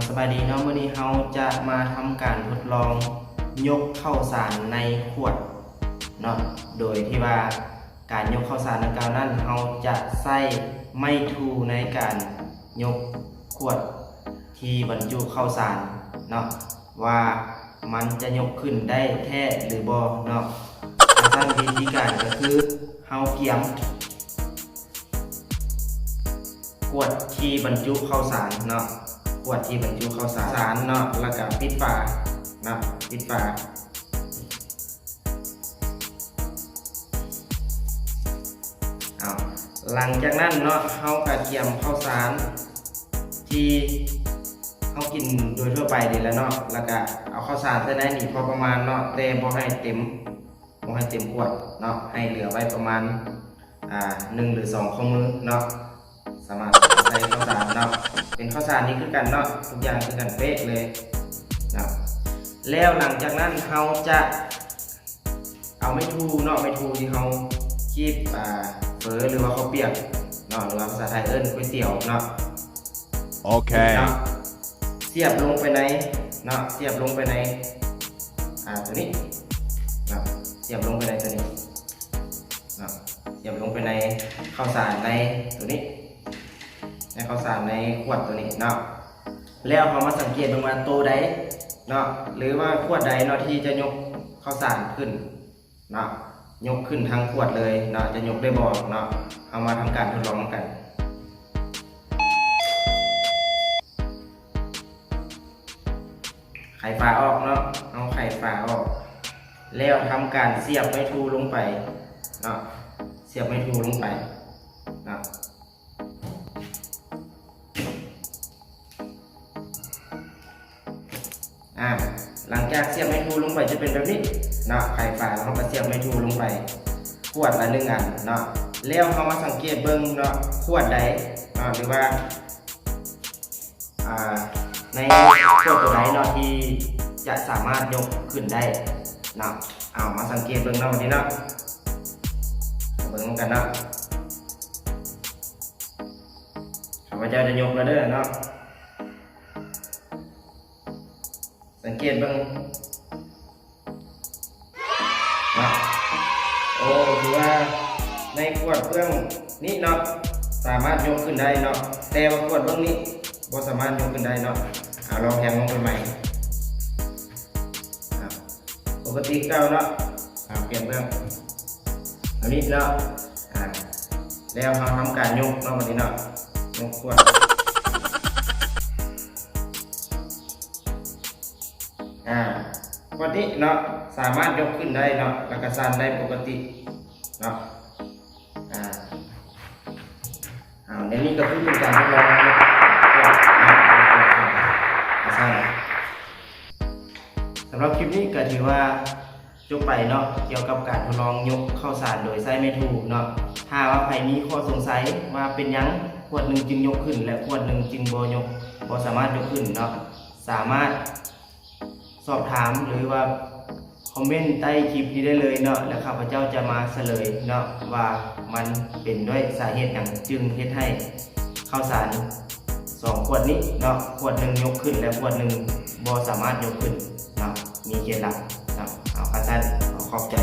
ສະບາຍດີເນາະ, ມື້ນີ້ເຮົາຈະມາທຳການທົດລອງຍົກເຂົ້າສານໃນຂວດເນາະ, ໂດຍທີ່ວ່າການຍົກເຂົ້າສານດັ່ງກ່າວນັ້ນ ເຮົາຈະໃຊ້ໄມ້ທູໃນການຍົກຂວດທີ່ບັນຈຸເຂົ້າສານເນາະ ວ່າມັນຈະຍົກຂຶ້ນໄດ້ແທ້ຫຼືບໍ່ເນາະ. ສະນັ້ນວິທີການກໍຄືເຮົາກຽມ ຂວດທີ່ບັນຈຸເຂົ້າສານເນາະ, ຂວດທີ່ບັນຈຸເຂົ້າສານເນາະ, ແລ້ວກະປິດຝາເນາະ, ປິດຝາ. ເອົາ ຫຼັງຈາກນັ້ນເນາະ ເຮົາກະກຽມເຂົ້າສານທີ່ເຮົາກິນໂດຍທົ່ວໄປນີ້ແຫຼະເນາະ, ແລ້ວກະເອົາເຂົ້າສານໃສ່ໃນນີ້ພໍປະມານເນາະ, ແຕ່ບໍ່ໃຫ້ເຕັມ ບໍ່ໃຫ້ເຕັມຂວດເນາະ, ໃຫ້ເຫຼືອໄວ້ປະມານ ອ່າ ໜຶ່ງ ຫຼື ສອງ ຂໍ້ມືເນາະ. ສາມາດໃສ່ເຂົ້າສານເນາະ, ເປັນເຂົ້າສານນີ້ຄືກັນເນາະ, ທຸກຢ່າງຄືກັນເປະເລີຍເນາະ. ແລ້ວຫຼັງຈາກນັ້ນເຮົາຈະເອົາໄມ້ທູເນາະ, ໄມ້ທູທີ່ເຮົາຄີບ ອ່າ ເຝີ ຫຼືວ່າເຂົ້າປຽກເນາະ, ຫຼືວ່າພາສາໄທເອີ້ນກ໋ວຍຕຽວເນາະ. ໂອເຄ ເນາະ ສຽບລົງໄປໃນເນາະ, ສຽບລົງໄປໃນ ອ່າ ຕົວນີ້ເນາະ, ສຽບລົງໄປໃນຕົວນີ້ເນາະ, ສຽບລົງໄປໃນເຂົ້າສານໃນຕົວນີ້, ໃນເຂົ້າສານໃນຂວດຕົວນີ້ເນາະ. ແລ້ວເຮົາມາສັງເກດເບິ່ງວ່າໂຕໃດເນາະ ຫຼືວ່າຂວດໃດເນາະ ທີ່ຈະຍົກເຂົ້າສານຂຶ້ນ ເນາະ, ຍົກຂຶ້ນທັງຂວດເລີຍເນາະ, ຈະຍົກໄດ້ບໍ່ເນາະ. ເຮົາມາທຳການທົດລອງນຳກັນ. ໄຂຝາອອກເນາະ, ເຮົາໄຂຝາອອກ ແລ້ວທຳການສຽບໄມ້ທູລົງໄປເນາະ, ສຽບໄມ້ທູລົງໄປເນາະ. ອ່າ ຫຼັງຈາກສຽບໄມ້ທູລົງໄປຈະເປັນແບບນີ້ເນາະ, ໄຂຝາແລ້ວເຮົາກໍສຽບໄມ້ທູລົງໄປ ຂວດລະໜຶ່ງອັນເນາະ. ແລ້ວເຮົາມາສັງເກດເບິ່ງເນາະ, ຂວດໃດເນາະ ຫຼືວ່າ ອ່າ ໃນຂວດຕົວໃດເນາະ ທີ່ຈະສາມາດຍົກຂຶ້ນໄດ້ເນາະ. ເອົາ ມາສັງເກດເບິ່ງເນາະ ບັດນີ້ເນາະ, ເບິ່ງນຳກັນເນາະ. ຂ້າພະເຈົ້າຈະຍົກແລ້ວເດີເນາະ. ສັງເກດເບິ່ງເນາະ. ໂອ້ ຖືວ່າໃນຂວດເບື້ອງນີ້ເນາະ ສາມາດຍົກຂຶ້ນໄດ້ເນາະ, ແຕ່ວ່າຂວດເບື້ອງນີ້ບໍ່ສາມາດຍົກຂຶ້ນໄດ້ເນາະ. ເອົາ ລອງແທງລົງໄປໃໝ່. ເອົາ ປົກກະຕິຄືເກົ່າເນາະ. ເອົາ ປ່ຽນເບື້ອງ ອັນນີ້ເນາະ. ອ່າ ແລ້ວເຮົາທຳການຍົກເນາະ ບັດນີ້ເນາະ, ຍົກຂວດ. ອ່າ ຂວດນີ້ເນາະ ສາມາດຍົກຂຶ້ນໄດ້ເນາະ ແລ້ວກະສັ່ນໄດ້ປົກກະຕິເນາະ. ອ່າ ເອົາ ໃນນີ້ກໍຄືເປັນການທົດລອງເນາະ. ສຳລັບຄລິບນີ້ກໍຖືວ່າຈົບໄປເນາະ ກ່ຽວກັບການທົດລອງຍົກເຂົ້າສານໂດຍໃຊ້ໄມ້ທູເນາະ. ຖ້າວ່າໃຜມີຂໍ້ສົງໄສວ່າເປັນຫຍັງຂວດໜຶ່ງຈຶ່ງຍົກຂຶ້ນ ແລະ ຂວດໜຶ່ງຈຶ່ງບໍ່ຍົກ ບໍ່ສາມາດຍົກຂຶ້ນເນາະ, ສາມາດ ສອບຖາມ ຫຼືວ່າຄອມເມັນໃຕ້ຄລິບນີ້ໄດ້ເລີຍເນາະ, ແລ້ວຂ້າພະເຈົ້າຈະມາສະເຫຼີຍເນາະ ວ່າມັນເປັນດ້ວຍສາເຫດຫຍັງຈຶ່ງເຮັດໃຫ້ເຂົ້າສານສອງຂວດນີ້ເນາະ ຂວດໜຶ່ງຍົກຂຶ້ນ ແລະ ຂວດໜຶ່ງບໍ່ສາມາດຍົກຂຶ້ນເນາະ, ມີເຄລັດເນາະ. ເອົາ ຄັນຊັ້ນ ຂໍຂອບໃຈ.